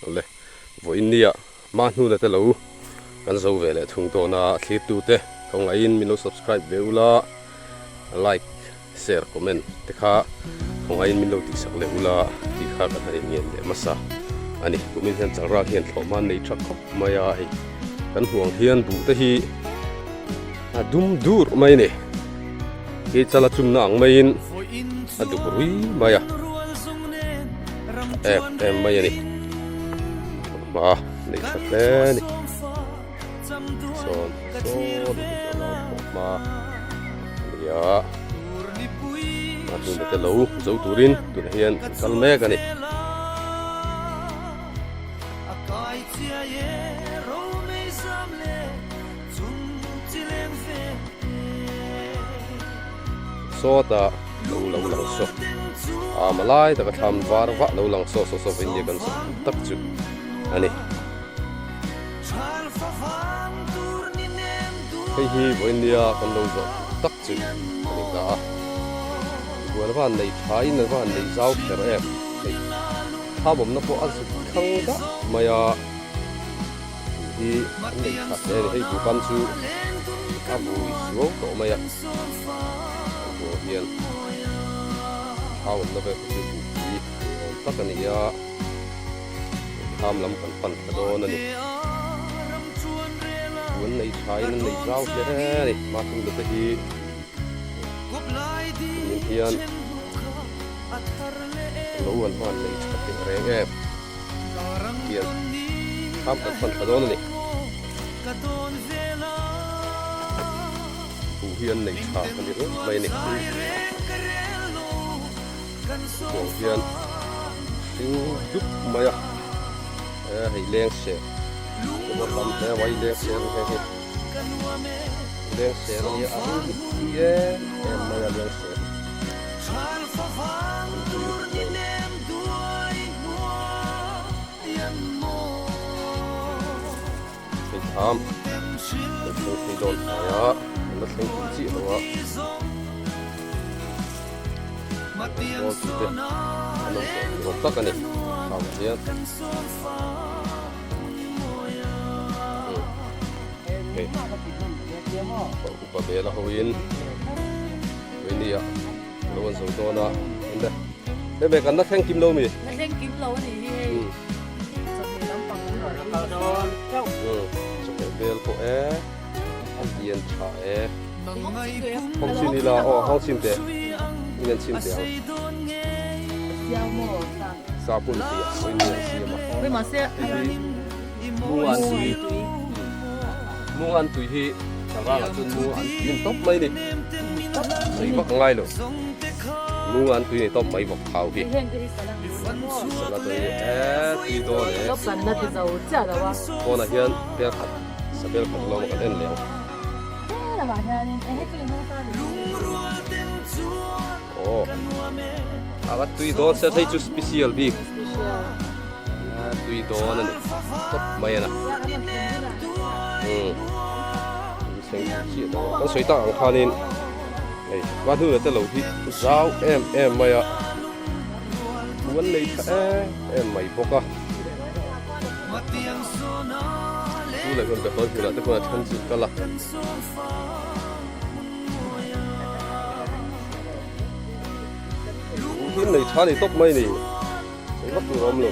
Awle, vawiin nia mahhnuna te lo kan zo ve leh thung dawn a, thlirtute khawngaihin min lo subscribe ve ula, like, share, comment te kha khawngaihin min lo tihsak leh ula tih kha kan han inngen leh hmasa a ni. Kumin hian chalrak hian thlawhma an nei tha khawp mai a, hei kan hmuh ang hian buh te hi a dum dur mai a ni. Khi chala chumna ang maiin a duk rui mai a, tha em em mai a ni. Hma nei tha hle a ni. Sawn sawn hma a ni a, a hnuna te lo zo turin tunah hian an kal mek a ni. Sawtah lo lo lang saw a malai taka thlam var vah lo lang saw saw saw India kan saw tak chu a ni. Hei hi vawinia kan lo zawh tak chu a ni ta a. Buan van nei tha in a van nei zau kher em hei thlam awmna pawh a zuk thlang dah mai a. Buh hi an nei tha hle a ni. Hei buhban chu a vui suau tawh mai a, an buh hian thau awmna vel kha chu buhpui ni awm tak a ni a, thlam lam kan pan thla dawn a ni. Buh an nei tha in an nei zau hle a ni. Mahni te hi kumin hian lo an hman nei tha teh reng em. Hian thlam kan pan thla dawn a ni. Buh hi an nei tha a ni reng mai a ni. Buang hian hring dup mai a, hei leng ser te pawh tam hle mai leng ser hei hi leng ser a nia a hring dup tui em em mai a leng ser. Hei tham kan thleng phei dawn hnai a an la thleng tih chiah lo a rawl tih te an awm tawh ni awm tak a ni thlamah hian hei upa bela hoin Vainia lo an zo dawn a enge hemi kan la thleng kim lo mi? La thleng kim lo a nih hi hei. Chawhmeh lampang an rawn ei dawn chauh. Chawhmeh vel pawh e a lian tha e. Hawng chhin ila aw hawng chhin teh in an chhin teh ang. Siau maw sa. Sa pun tih a Vainia an siam a. Hei mahse hei hi mung an tui mung an tui hi Sarangah chuan mung an tui in tawp mai a ni. Sawi vak a ngai lo. Mung an tui ni tawp mai vawk thau hi. Sala tui e tui dawn e. Pawnah hian bel khat sa bel khat lawm a kan en leh ang. Aw a tui dawn se hei chu special bik. Tui dawn a ni tawp mai a na. Kan sawi tak ang khanin hei va hnuna te lo hi zau em em mai a thu an nei tha em em mai bawk a thu leh hun behlawi hmunah te khuan a then chu kal a. Thu hi an nei tha ni tawp mai a ni sawi vak tur a awm lo.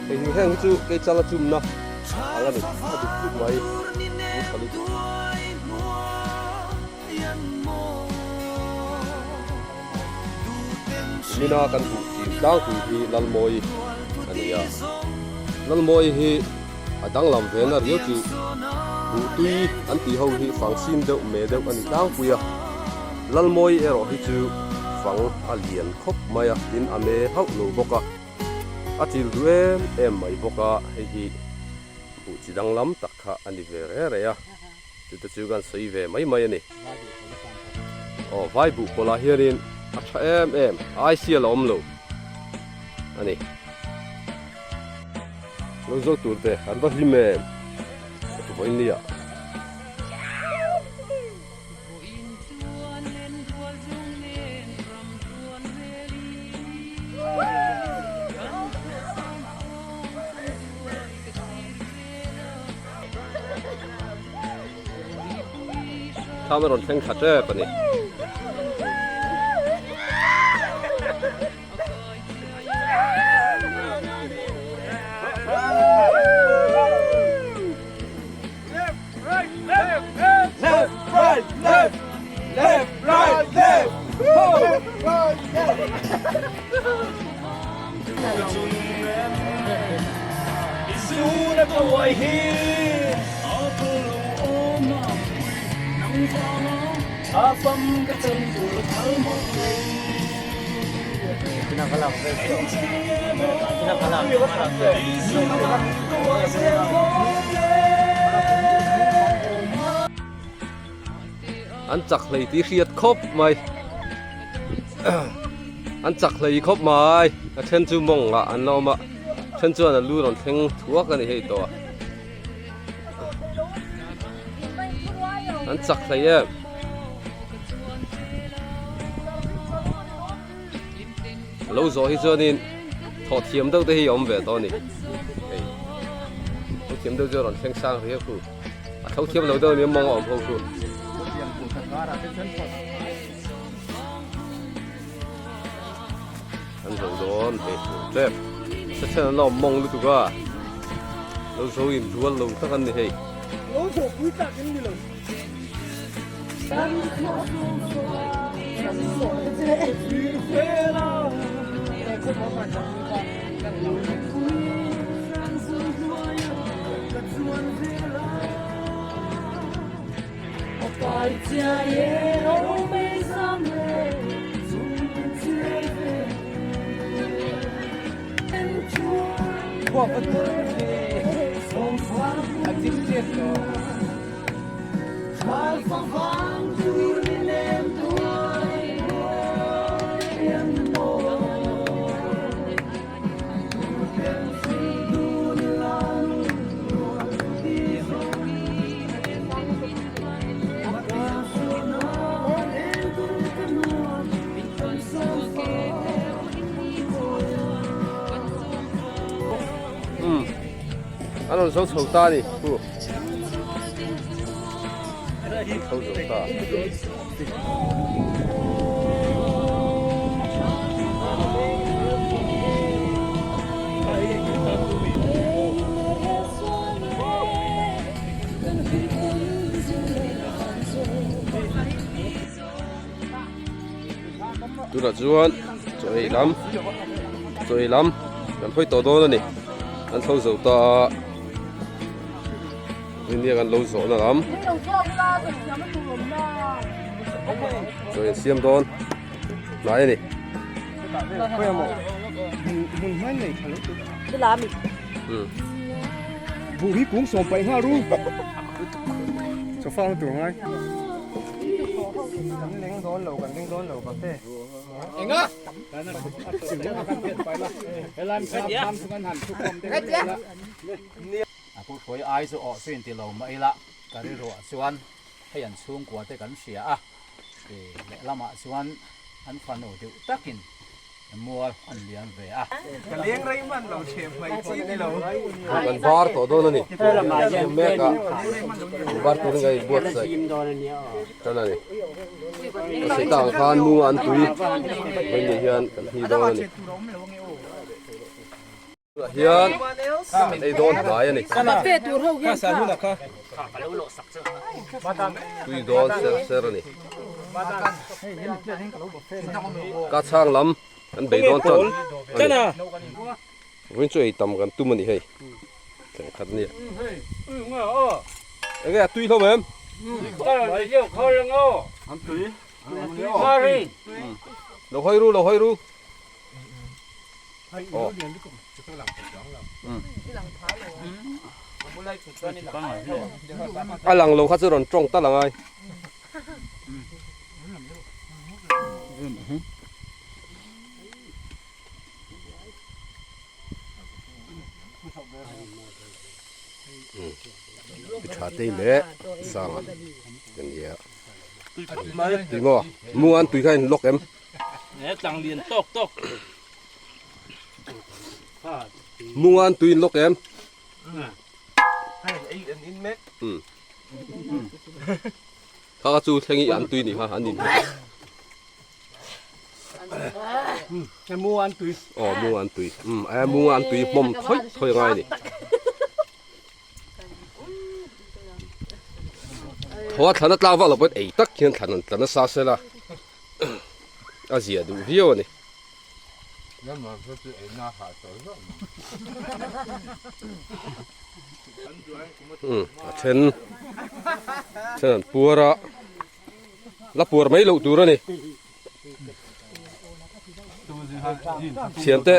Hei hi heng hi chu keichala chumna ang a ni a duk duk mai u tha lutuk. Mina kan hmuh chin tlangpui hi Lalmawi a ni a, Lalmawi hi a danglam ve na riau chu buh tui an tih ho hi fang sin deuh me deuh a ni tlangpui a, Lalmawi erawh hi chu fang a lian khawp mai a, tin a me hauh lo bawk a. A chil duh em em mai bawk a, hei hi buh chi danglam tak kha a ni ve re re a, chute chu kan sawi ve mai mai a ni. Aw vai buh pawlah hianin a tha em em, ai sial a awm lo a ni. Lo zo tur te an va hlim em, vawiin nia. Thlam a rawn thleng thla tep a ni. An chak hlei tih hriat khawp mai an chak hlei khawp mai a then chu mawng ah an la awm a then chuan a lu rawn thleng thuak a ni hei tawh a an chak hlei em. Lo zawh hi chuanin thawh thiam deuh te hi a awm ve tawh a ni. Hei tho thiam deuh chu a rawn thleng sang riau khu. A tho thiam lo deuh a nia mawng a awm ho khu. An zo dawn hei tlem. Se then an la awm mawng lutuk a. Lo zo in rual lo tak an ni hei. Lo zawh pui tlak in ni lo. An rawn zo chho ta a ni hu an tho zo ta. Tunah chuan chaw ei lam chaw ei lam kan hawi tawh dawn a ni an tho zo ta a nia kan lo zawhna lam chaw ei siam dawn hnai a ni. Buh hi kung sawm paih nghal ru. Sofa ang tur ngai. Kan leng dawn lo, kan leng dawn lo ka te. Enga? A pu hruai ai chu awh chu inti lo mah ila ka rilruah chuan hei an chhungkua te kan hria a, lehlamah chuan an fanu deuh takin Mual an liam ve a. Ka leng rei man lo thlem mai chi ni lo. Kan var tawh dawn a ni. Siam mek a var turin kan inbuatsaih tan a ni. Ka sawi tak ang khan munga an tui mai ni hian kan hni dawn a ni. Tunah hian kan ei dawn hnai a ni. Tui dawn ser ser a ni. Ka chhang lam kan bei dawn tan a ni. Vawiin chu ei tam kan tum a ni hei. Thleng khat a nia. Enge a tui hlawm em? Lo hawi ru, lo hawi ru. A lang lo kha chu rawn tawng tal angai. Pi tha te leh sanga kan nia. Tui maw? Mu an tui kha in lock em? He tlang lian tawk tawk. Munga an tuin lawk em? Hei ei an in mek. Um. Kha kha chu thleng i an tui nih kha an in Mu an tui. Aw mu an tui. Um a mu an tui hmawm thawi thawi ngai ni. Thaw a thlan a tlak vak lo pawhin ei tak hian thlan an tla nasa sela a zia duh viau a ni. Um a then then an puar a la puar mai loh tur a ni. Thiante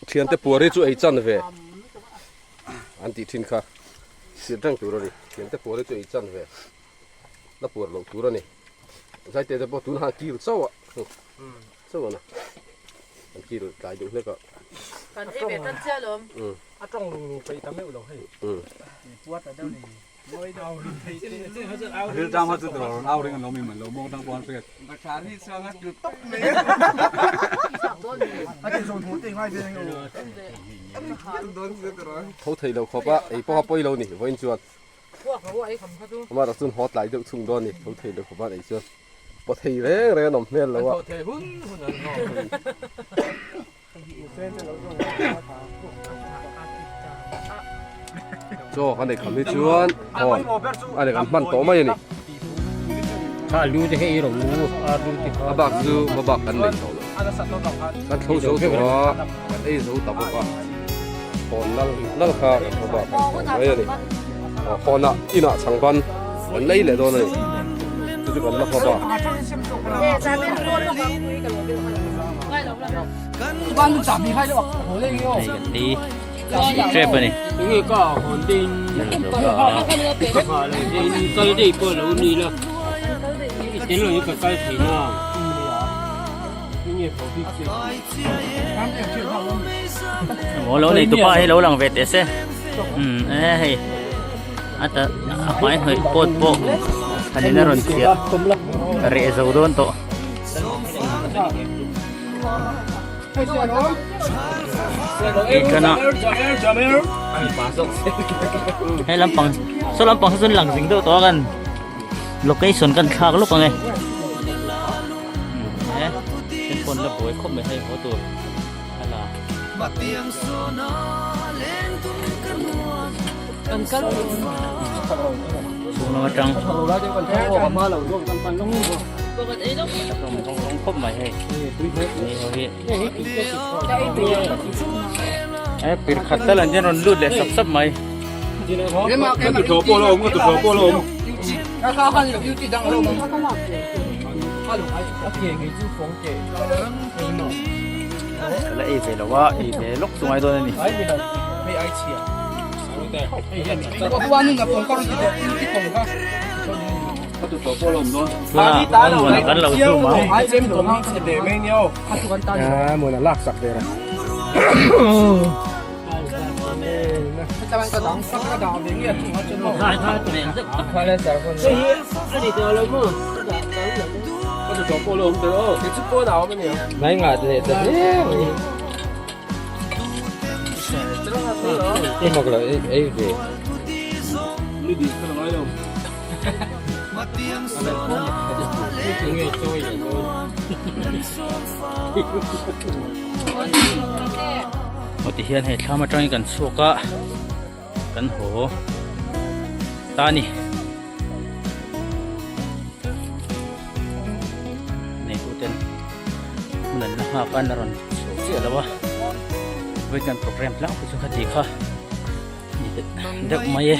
thiante puar hi chu ei chan ve an tih thin kha hriat reng tur a ni thiante puar hi chu ei chan ve la puar loh tur a ni zaite te pawh tunah kil chauh a chauh a na an kil tlai deuh hlek a kan ei ve tan chiah lawm a tawng lung lung peih ta meuh lo hei puar ta deuh ni Tho thei lo khawp a, ei pawh a pawi lo ni vawiin chuan amah erawh chuan haw tlai deuh chhung dawn a ni tho thei lo khawp a ei chuan paw thei reng reng an awm hmel lo a. Chaw kan ei kham hi chuan hawn a ni kan hman tawh mai a ni. A bak chu hma bak kan nei tawh lo. Kan thlo zo tawh a, kan ei zo ta bawk a. Hawn nal nal kha kan hma bak kan tawh mai a ni. Hawnah inah changban kan lei leh dawn a ni. Chu chu kan la hma bak. Trap ani Maw lo nei tupa hi lo lang ve teh se umm e hei a ta a hmai hnawih pawt pawh thanin a rawn chhiah reh zo dawn tawh. Hei lampang saw lampang saw chuan lang zing deuh tawh a kan location kan thlak lawk ang e he phone la buai khawp mai hei haw tur a la chhung lam atang khawp mai hei ni ho hi e pir khat tal an hian rawn lut leh sap sap mai ka la ei ve lo a ei ve lawk chu ngai dawn a ni. Tunah hmun kan lo zoom ang. Aw ti hian hei thlam atangin kan chhuak a kan haw ta a ni neitu ten hmun an la nghak a an la rawn chhuak chiah lo a vawiin kan program tlangpui chu khati kha ni deuh mai e.